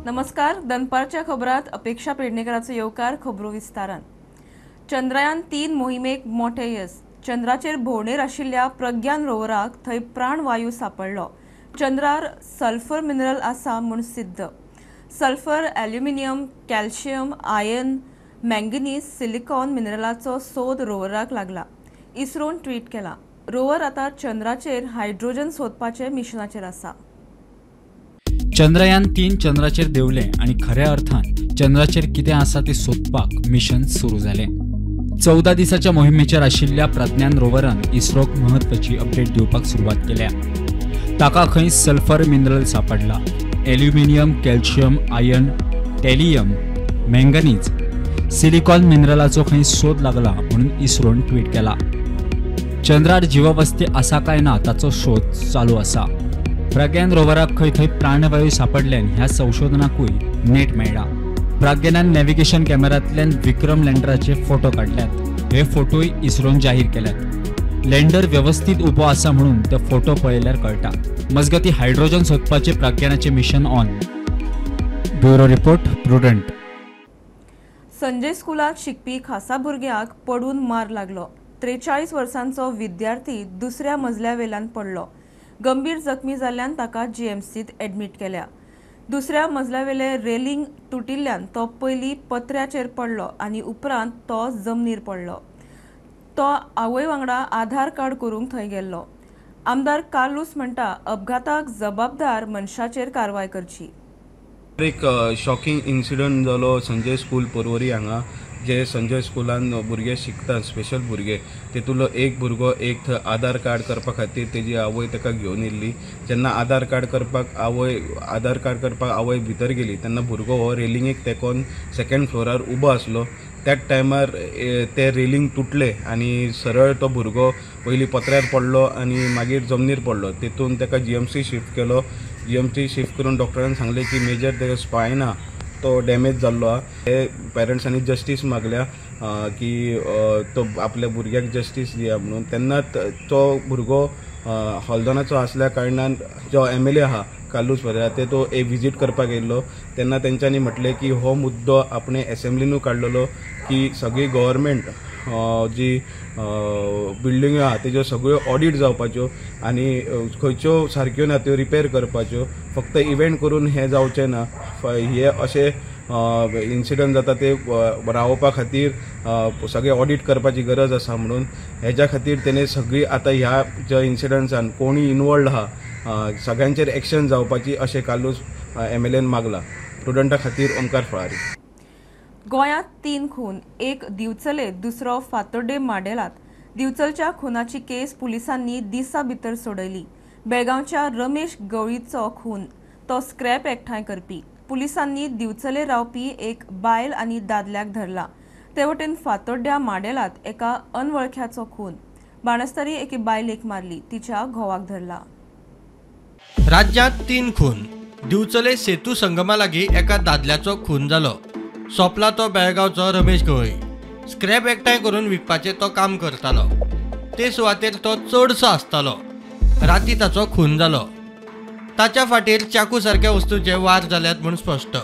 नमस्कार, दनपारच्या खबरात अपेक्षा पेडणेकराचो येवकार. खबरो विस्तारान. चंद्रयान 3 मोहिमेक मोठे येस. चंद्राचेर भोंवडेर आशिल्ल्या प्रज्ञान रोवराक थंय प्राणवायू सापडलो. चंद्रार सल्फर मिनरल आसा म्हूण सिद्ध. Sulphur, aluminium, calcium, iron, manganese, silicon मिनरलाचो सोद रोवराक लागला. इस्रोन ट्वीट केला. रोवर आतां चंद्राचेर हायड्रोजन सोदपाचे मिशनाचेर आसा. चंद्रयान 3 चंद्राचेर देंवलें आनी खऱ्या अर्थान चंद्राचेर कितें आसा तें सोदपाक मिशन सुरू जालें. 14 दिसाच्या मोहिमेचेर आशिल्ल्या प्रज्ञान रोवरान इस्रोक म्हत्वाची अपडेट दिवपाक सुरवात केल्या. ताका खंय सल्फर मिनरल सापडला. Aluminium, calcium, iron, thallium, manganese, silicon मिनरलाचो खंय सोद लागला म्हणून इस्रोन ट्वीट केला. चंद्रार जिवावस्ती आसा काय ना ताचो शोध चालू आसा. प्रज्ञान रोवराक खंय थंय प्राणवायू सापडल्यान ह्या संशोधनाकूय नेट मेळ्ळा. प्रज्ञानान नॅव्हिगेशन कॅमेरांतल्यान विक्रम लँडराचे फोटो काडल्यात. हे फोटोय इस्रोन जाहीर केल्यात. लँडर व्यवस्थीत उबो आसा म्हणून ते फोटो पळयल्यार कळटा. मजगती hydrogen सोदपाचे प्रज्ञानाचे mission on. Bureau report, Prudent. Sanjay स्कुलांत शिकपी खासा भुरग्याक पडून मार लागलो. 43 वर्सांचो विद्यार्थी दुसऱ्या मजल्या वेल्यान पडलो. गंभीर जखमी जाल्ल्यान ताका जीएमसीत एडमीट केल्या. दुसऱ्या मजल्यावेले रेलिंग तुटिल्ल्यान तो पयलीं पत्र्याचेर पडलो आनी उपरांत तो जमनीर पडलो. तो आवय वांगडा आधार कार्ड करूंक थंय गेल्लो. आमदार कार्लूस म्हणटा, अपघाताक जबाबदार मनशाचेर कारवाय करची. एक शॉकिंग इन्सिडंट जालो संजय स्कूल पर्वरी हांगा. जे संजय स्कुलान भुरगे शिकतात, स्पेशल भुरगे, तेतूंतलो एक भुरगो एक थंय आधार कार्ड करपा खातीर तेजी आवय ताका घेवन येयल्ली. जेन्ना आधार कार्ड करपाक आवय भितर गेली तेन्ना भुरगो हो रेलिंगेक तेकोन सेकेंड फ्लोरार उबो आसलो. त्याच टायमार ते रेलिंग तुटले आनी सरळ तो भुरगो पयलीं पत्र्यार पडलो आनी मागीर जमनीर पडलो. तेतून ताका जीएमसी शिफ्ट केलो. जीएमसी शिफ्ट करून डॉक्टरान सांगलें की मेजर ताका स्पायन आहा तो डॅमेज जाल्लो आहा. ते पेरंट्सांनी जस्टीस मागल्या की तो आपल्या भुरग्याक जस्टीस दिया म्हणून. तेन्ना तो भुरगो हॉल्दोनाचो आसल्या कारणान जो एमएलए आहा कार्लूस परेरा ते तो एक विजीट करपाक येयल्लो. तेन्ना तेंच्यांनी म्हटलें की हो मुद्दो आपणे एसेंब्लीनू काडलेलो की सगळी गव्हर्मेंट जी बिल्डिंग्यो आहा तेज्यो सगळ्यो ऑडीट जावपाच्यो आनी खंयच्यो सारक्यो ना त्यो रिपेर करपाच्यो. फक्त इव्हेंट करून हें जावचें ना. हे अशे इन्सिडंट जाता ते रावोवपा खातीर सगळे ऑडीट करपाची गरज आसा म्हणून हेज्या खातीर तेणे सगळी आतां ह्या ज्या इन्सिडंट्सान कोणी इनवॉल्ड आहा सगळ्यांचेर एक्शन जावपाची अशें कार्लूस एमएलएन मागला. प्रुडंटा खातीर ओमकार फळारी. गोंयांत 3 खून, एक दिवचले, दुसरो फातोड्डे माडेलात. दिवचलच्या खुनाची केस पुलिसांनी दिसा भितर सोडयली. बेळगांवच्या रमेश गवळीचो खून, तो स्क्रॅप एकठांय करपी. पुलिसांनी दिवचले रावपी एक बायल आनी दादल्याक धरला. ते वटेन फातोड्ड्या माडेलात एका अनवळख्याचो खून. बाणस्तारी एके बायलेक मारली, तिच्या घोवाक धरला. राज्यांत 3 खून. दिवचले सेतू संगमा लागीं एका दादल्याचो खून जालो. सोंपला तो बेळगांवचो रमेश गवळी. स्क्रॅप एकठांय करून विकपाचें तो काम करतालो. ते सुवातेर तो चडसो आसतालो. राती ताचो खून जालो. ताच्या फाटीर चाकू सारक्या वस्तूचे वार जाल्यात म्हूण स्पश्ट.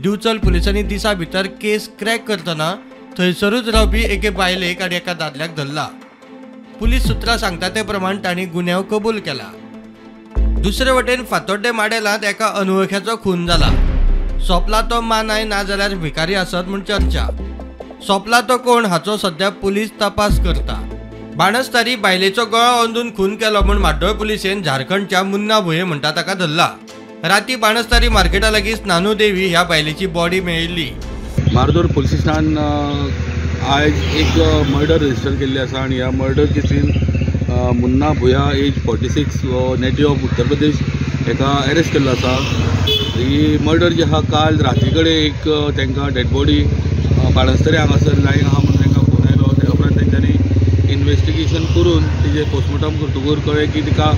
दिवचल पुलिसांनी दिसा भितर केस क्रॅक करतना थंयसरूच रावपी एके बायलेक आनी एका दादल्याक धरला. पुलीस सुत्रां सांगता ते प्रमाण तांणी गुन्यांव कबूल केला. दुसरे वटेन फातोड्डे माडेलांत एका अनवळख्याचो खून जाला. सोंपला तो मानाय ना जाल्यार भिकारी आसत म्हूण चर्चा. सोंपला तो कोण हाचो सद्या पुलीस तपास करता. बाणस्तारी बायलेचो गळो अंदून खून केलो म्हूण म्हाड्डोळ पुलिसेन झारखंडच्या मुन्ना भुये म्हणटा ताका धरला. राती बाणस्तारी मार्केटा लागीं नानू देवी ह्या बायलेची बॉडी मेळिल्ली. मार्दोर पुलीस स्टेशनान आयज एक मर्डर रजिस्टर केल्ली आसा आनी ह्या murder casein Munna Bhuya age 46 native of Uttar Pradesh हेका अरेस्ट केल्लो आसा. ही मर्डर जी आहा काल राती कडेन एक तांकां डेड बॉडी बाणस्तारी हांगासर लायन आहा म्हणून तांकां फोन आयलो. त्या उपरांत तेंच्यांनी इन्वेस्टिगेशन करून तेजें पोस्टमॉर्टम करतकूच कळ्ळें की तिका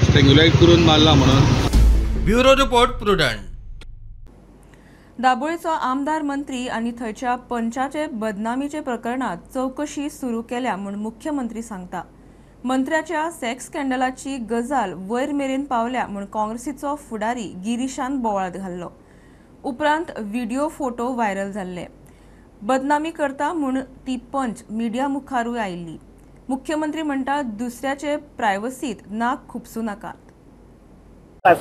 स्ट्रेंग्युलेट करून मारला म्हणून. Bureau report, Prudent. दाबोळीचो आमदार मंत्री आनी थंयच्या पंचाचे बदनामीचे प्रकरणात चवकशी सुरू केल्या म्हूण मुख्यमंत्री सांगता. मंत्र्याच्या सेक्स स्कॅन्डलाची गजाल वयर मेरेन पावल्या म्हूण काँग्रेसीचो फुडारी गिरीशान बोवाळ घाल्लो. उपरांत व्हिडिओ फोटो व्हायरल जाल्ले. बदनामी करता म्हूण ती पंच मिडिया मुखारूय आयिल्ली. मुख्यमंत्री म्हणटा दुसऱ्याचे प्रायव्हसीत नाक खुपसूं नाकात. ह्या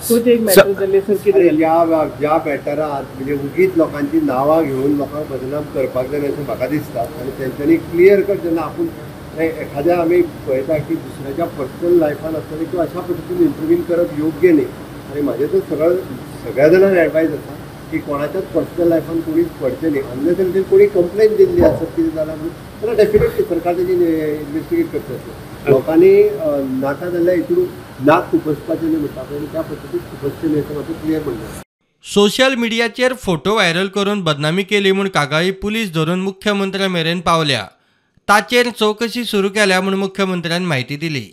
मॅटरात म्हणजे उगीच लोकांची नांवां घेवन लोकांक बदनाम करपाक जाय अशें म्हाका दिसता. आनी तेंच्यांनी क्लियर कट जेन्ना आपूण एखाद्या आमी पळयता की दुसऱ्याच्या पर्सनल लायफान आसतना किंवा अशा पद्दतीन इंटरव्हीन करप योग्य न्ही. आनी म्हाजें तर सगळ्या जाणांक एडवायज आसा की कोणाच्याच पर्सनल लायफान कोणीच पडचें न्ही. अनलेस एंड कोणी कंप्लेन दिल्ली आसत कितें जाल्यार जाल्यार डेफिनेटली सरकार तेजी इन्वेस्टिगेट करतले. लोकांनी नाका जाल्यार हितून नाक खुपसपाचें न्ही म्हणटा पळय, त्या पद्दतीन खुपसचें न्ही अशें म्हाका क्लियर म्हणटा. सोशल मिडियाचेर फोटो व्हायरल करून बदनामी केली म्हूण कागाळी पुलीस धरून मुख्यमंत्र्या मेरेन पावल्या. ताचेर चवकशी सुरू केल्या म्हूण मुख्यमंत्र्यान म्हायती दिली.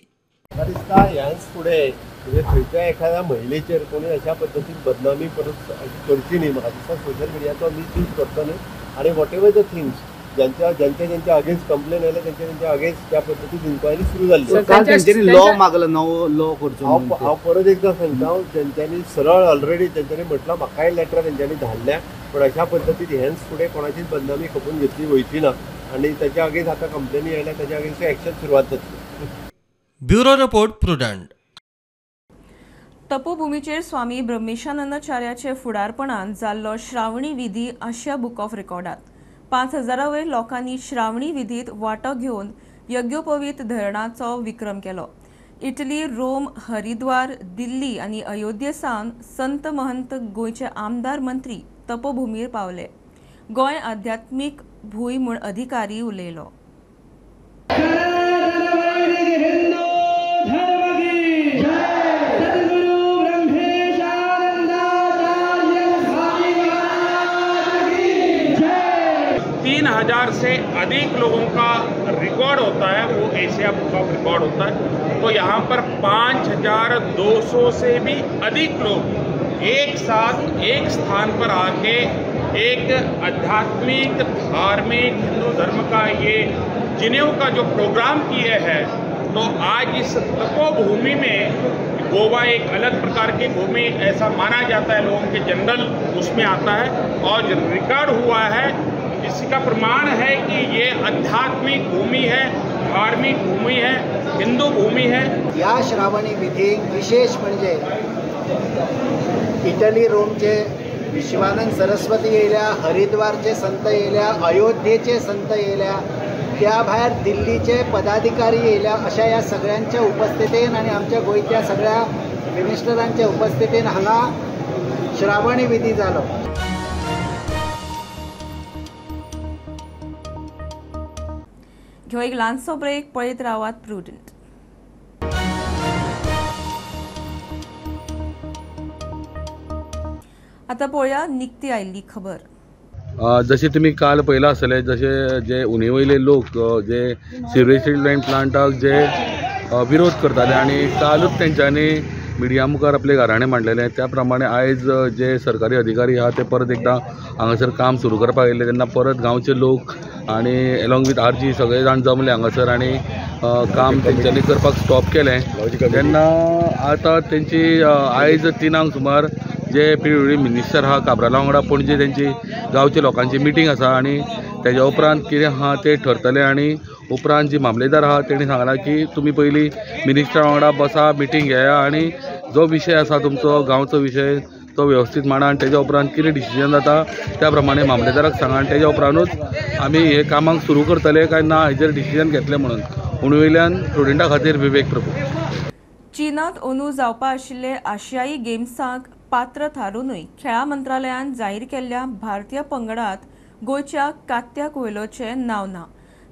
म्हाका दिसता ह्याच फुडें म्हणजे खंयच्या एखाद्या महिलेचेर कोणी अशा पद्दतीन बदनामी परत करची न्ही. म्हाका दिसता सोशल मिडियाचो मिसयूज करचो न्ही आनी what ever the things ज्यांच्या ज्यांच्या ज्यांच्या अगेन्स्ट कंप्लेन आयल्या तेंच्या तेंच्या अगेन्स्ट त्या पद्दतीन इन्क्वायरी सुरू जाल्ली. लॉ मागला नवो लॉ करचो. हांव परत एकदां सांगता, तेंच्यांनी सरळ ऑलरेडी तेंच्यांनी म्हटलां, म्हाकाय लेटर तेंच्यांनी धाडल्या, पूण अशा पद्दतीन हेंच फुडें कोणाचीच बदनामी खपून घेतली वयची ना आनी ताच्या अगेन्स्ट आतां कंप्लेनी आयल्या ताच्या अगेन्स्ट एक्शन सुरवात जातली. Bureau report, Prudent. तपोभूमीचेर स्वामी ब्रह्मेशानंदाचार्याचे फुडारपणान जाल्लो श्रावणी विधी आशिया बुक ऑफ रेकॉर्डात. 5000 वयर लोकांनी श्रावणी विधीत वांटो घेवन यज्ञोपवीत धरणाचो विक्रम केलो. इटली, रोम, हरिद्वार, दिल्ली आनी अयोध्ये सावन संत महंत, गोंयचे आमदार, मंत्री तपोभूमीर पावले. गोंय आध्यात्मीक भूंय म्हूण अधिकारी उलयलो. हजार से अधिक लोगों का रिकॉर्ड होता है, वो एशिया बुक ऑफ रिकॉर्ड होता है। तो यहाँ पर 5200 से भी अधिक लोग एक साथ एक स्थान पर आके एक आध्यात्मिक धार्मिक हिंदू धर्म का ये जनेऊ का जो प्रोग्राम किए हैं, तो आज इस तपोभूमि में गोवा एक अलग प्रकार की भूमि ऐसा माना जाता है, लोगों के जनरल उसमें आता है और रिकॉर्ड हुआ है। इसका प्रमाण है कि ये आध्यात्मिक भूमि है, धार्मिक भूमि है, हिंदू भूमि है। या श्रावणी विधीक विशेष म्हणजे इटली रोमचे विश्वानंद सरस्वती येयल्या, हरिद्वारचे संत येयल्या, अयोध्येचे संत येयल्या, त्या भायर दिल्लीचे पदाधिकारी येयल्या। अशा ह्या सगळ्यांच्या उपस्थितीन आनी आमच्या गोंयच्या सगळ्या मिनिस्टरांच्या उपस्थितीन हांगा श्रावणी विधी जालो। घेऊ एक ल्हानसो ब्रेक, पळयत रावात प्रुडंट। आता पळोवया निकती आयिल्ली खबर। जशें तुमी काल पळयलां आसतलें, जशे जे उणे वयले लोक जे सिवरेज ट्रिटमेंट प्लांटाक जे विरोध करताले आनी कालूच तेंच्यांनी मिडिया मुखार आपले गाराणें मांडलेलें, त्या प्रमाणे आयज जे सरकारी अधिकारी आहा ते परत एकदां हांगासर काम सुरू करपाक येयले तेन्ना परत गांवचे लोक आनी एलोंग वीथ आरजी सगळे जाण जमले हांगासर आनी काम तेंच्यांनी करपाक स्टॉप केलें। तेन्ना आतां तेंची आयज 3 सुमार जे पीडब्ल्यूडी मिनिस्टर आहा काब्राला वांगडा पणजे तेंची गांवच्या लोकांची मिटींग आसा आनी तेज्या उपरांत कितें आहा तें ठरतलें। आनी उपरांत जी मामलेदार आहा तेणी सांगलां की तुमी पयलीं मिनिस्टरा वांगडा बसा, मिटींग घेया आनी जो विशय आसा तुमचो गांवचो विशय तो वेवस्थीत मांडा आनी तेज्या उपरांत कितें डिसिजन जाता त्या प्रमाणे मामलेदाराक सांगा आनी तेज्या उपरांतूच आमी हे कामाक सुरू करतले काय ना हेजेर डिसिजन घेतलें म्हणून। उणे वयल्यान प्रुडंटा खातीर विवेक प्रभू। चीनांत अंदू जावपा आशिल्ले आशियाई गेम्साक पात्र थारूनय खेळां मंत्रालयान जाहीर केल्ल्या भारतीय पंगडात गोंयच्या कात्या कोयलोचें नांव ना।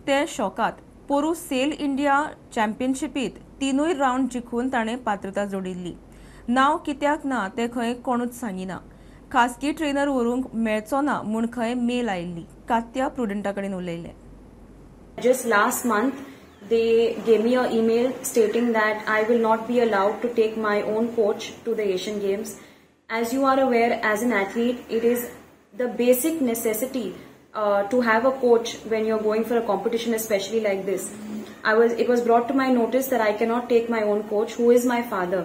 ते शॉकात। पोरू सेल इंडिया चॅम्पियनशिपीत 3 रावंड जिखून ताणें पात्रता जोडिल्ली। नांव कित्याक ना तें खंय कोणूच सांगिना। खासगी ट्रेनर व्हरूंक मेळचो ना म्हूण खंय मेल आयिल्ली। कात्या प्रुडंटा कडेन उलयले। Just last month they gave me an email stating that I will not be allowed to take my own coach to the Asian Games. As you are aware, as an athlete, it is the basic necessity to have a coach when you're going for a competition, especially like this. It was brought to my notice that I cannot take my own coach, who is my father.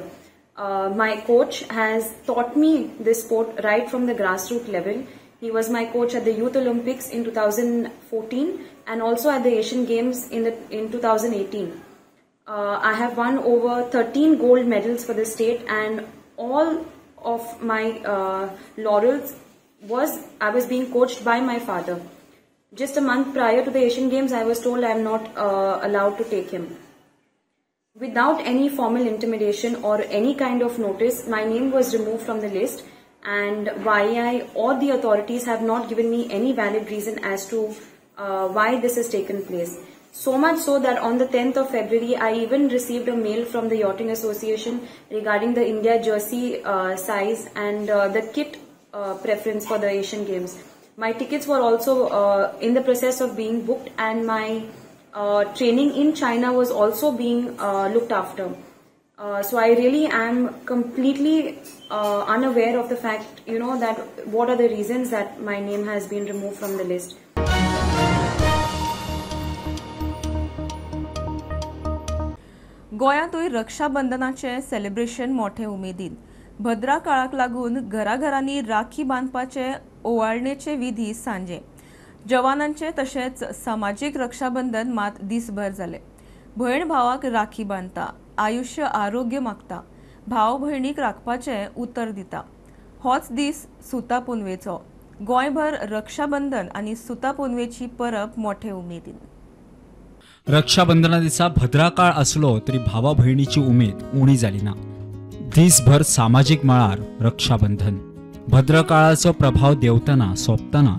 My coach has taught me this sport right from the grassroots level. He was my coach at the Youth Olympics in 2014 and also at the Asian Games in 2018. I have won over 13 gold medals for the state, and all of my laurels was I was being coached by my father. Just a month prior to the Asian Games, I was told I am not allowed to take him. Without any formal intimidation or any kind of notice, my name was removed from the list, and YAI or the authorities have not given me any valid reason as to why this has taken place. So much so that on the 10th of February, I even received a mail from the Yachting Association regarding the India jersey size and the kit preference for the Asian Games. My tickets were also in the process of being booked, and my training in China was also being looked after. So I really am completely unaware of the fact, you know, that what are the reasons that my name has been removed from the list. गोंयांतूय रक्षाबंधनाचें celebration मोठे उमेदीन. भद्रा काळाक लागून घराघरांनी राखी बांदपाचे ओवाळणेचे विधी सांजे. जवानांचे तशेंच सामाजीक रक्षाबंधन मात दिसभर जाले. भयण भावाक राखी बांदता, आयुष्य आरोग्य मागता, भाव भयणीक राखपाचें उतर दिता. होच दीस सुता पुनवेचो. गोंयभर रक्षाबंधन आनी सुता पुनवेची परब मोठे उमेदीन. रक्षाबंधना दिसा भद्राकाळ आसलो तरी भावा भयणीची उमेद उणी जाली ना. दिसभर सामाजीक मळार रक्षाबंधन. भद्रकाळाचो प्रभाव देंवतना सोंपतना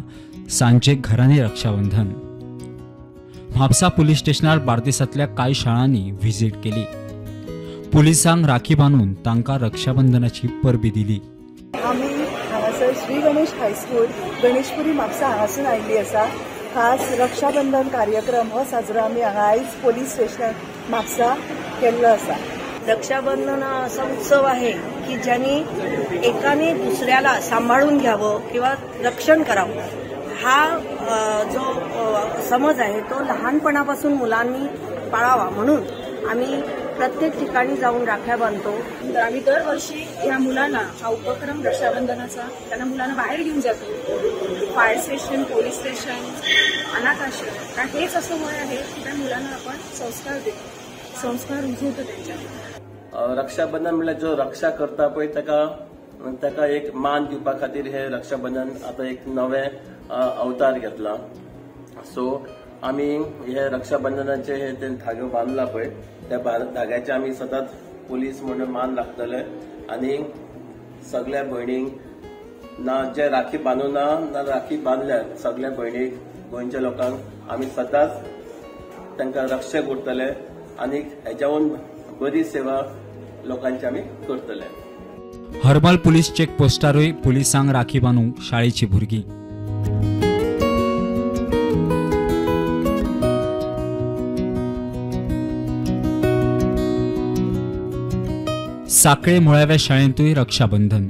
सांजे घरांनी रक्षाबंधन. म्हापसा पुलीस स्टेशनार बार्देसांतल्या कांय शाळांनी व्हिजीट केली. पुलिसांक राखी बांदून तांकां रक्षाबंधनाची परबी दिली. आमी हांगासर श्री गणेश हायस्कूल गणेशपुरी म्हापसा हांगासून आयिल्ली आसा. खास रक्षाबंधन कार्यक्रम हो साजरो आमी हांगा आयज पोलीस स्टेशनार म्हापसा केल्लो आसा. रक्षाबंधन हा असा उत्सव आहे की ज्यांनी एकाने दुसऱ्याला सांभाळून घ्यावं किंवा रक्षण करावं, हा जो समज आहे तो लहानपणापासून मुलांनी पाळावा म्हणून आम्ही प्रत्येक ठिकाणी जाऊन राख्या बांधतो. तर आम्ही दरवर्षी या मुलांना हा उपक्रम रक्षाबंधनाचा त्यांना मुलांना बाहेर घेऊन जातो. फायर स्टेशन, पोलीस स्टेशन, अनाथ आश्रम, कारण हेच असं वय आहे की त्या मुलांना आपण संस्कार देतो, संस्कार रुजवतो त्यांच्या. रक्षाबंधन म्हणल्यार जो रक्षा करता पळय ताका ताका एक मान दिवपा खातीर हे रक्षाबंधन आतां एक नवें अवतार घेतला. सो आमी हे रक्षाबंधनाचे हे ते धागो बांदला पळय त्या धाग्याचे आमी सदांच पुलीस म्हणून मान लागतले आनी सगळ्या भयणींक ना जे राखी बांदू ना ना राखी बांदल्यार सगळ्या भयणीक गोंयच्या लोकांक आमी सदांच तांकां रक्षक उरतले आनी हेच्याहून बरी सेवा लोकांची आमी करतले. हर्मल पुलीस चेक पोस्टारूय पुलिसांक राखी बांदूंक शाळेची भुरगीं. साखळे मुळाव्या शाळेंतूय रक्षाबंधन.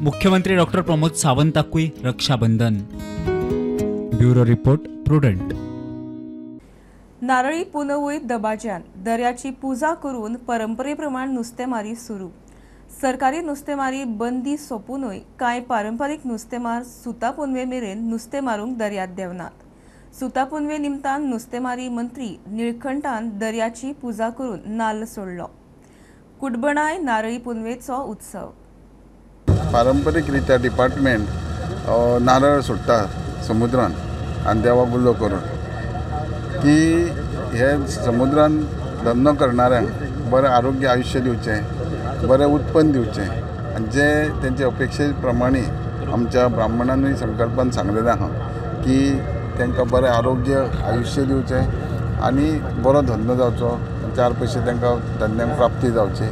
मुख्यमंत्री डॉक्टर प्रमोद सावंताकूय Rakshabandhan. Bureau report, Prudent. Narali पुनवूय दबाज्यान दर्याची पुजा करून परंपरेप्रमाण नुस्तेमारी सुरू. सरकारी नुस्तेमारी बंदी सोंपुनूय कांय पारंपारीक नुस्तेमार सुता पुनवे मेरेन नुस्तें मारूंक दर्यांत देंवनात. सुता पुनवे निमतान नुस्तेमारी मंत्री निळकंठान दर्याची पुजा करून नाल्ल सोडलो. कुटबणाय नारळी पुनवेचो उत्सव. पारंपरीक रित्या डिपार्टमेंट नारळ सोडटा समुद्रान आनी देवा उलो करून की हे समुद्रान धंदो करणाऱ्यांक बरें आरोग्य आयुश्य दिवचें, बरें उत्पन्न दिवचें आनी जे तेंचे अपेक्षे प्रमाणे आमच्या ब्राह्मणानूय संकल्पान सांगलेलें आहा की तांकां बरें आरोग्य आयुश्य दिवचें आनी बरो धंदो जावचो, चार पयशे तांकां धंद्यांक प्राप्ती जावची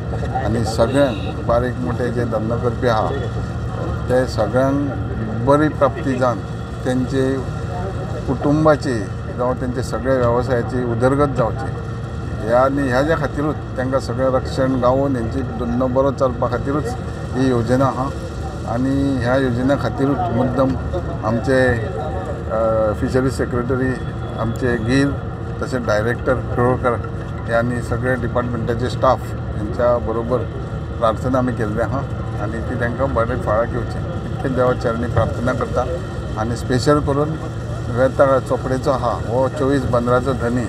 आनी सगळ्यांक बारीक मोठे जे धंदो करपी आहा ते सगळ्यांक बरी प्राप्ती जावन तेंचे कुटुंबाची जावं तेंचे सगळ्या वेवसायाची उदरगत जावची ह्या आनी ह्या ज्या खातीरूच तांकां सगळें रक्षण गावोवन हेंची धंदो बरो चलपा खातीरूच ही योजना आहा. आनी ह्या योजना खातीरूच मुद्दम आमचे फिशरीज सेक्रेटरी आमचे गीर तशेंच डायरेक्टर प्रोळकर हे आनी सगळे डिपार्टमेंटाचे स्टाफ हेंच्या बरोबर प्रार्थना आमी केल्ली आहा आनी ती तांकां बरें फळाक येवचें इतकें देवा चरणी प्रार्थना करता. आनी स्पेशल करून वेताळ चोपडेचो आहा हो 24 बंदराचो धनी,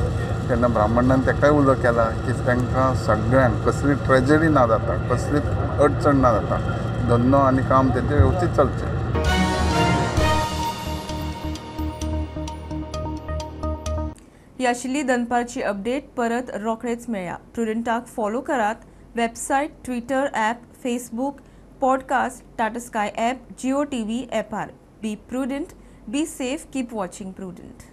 तेन्ना ब्राह्मणान ताकाय उलो केला की तांकां सगळ्यांक कसली ट्रेजडी ना जाता, कसली अडचण ना जाता, धंदो आनी काम तेंचें वेवस्थीत चलचें. ही आशिल्ली दनपारची अपडेट. परत रोखडेच मेळया. प्रुडंटाक फॉलो करात website, Twitter app, Facebook, podcast, Tata Sky app, Jio TV ॲपार. Be prudent, be safe, keep watching Prudent.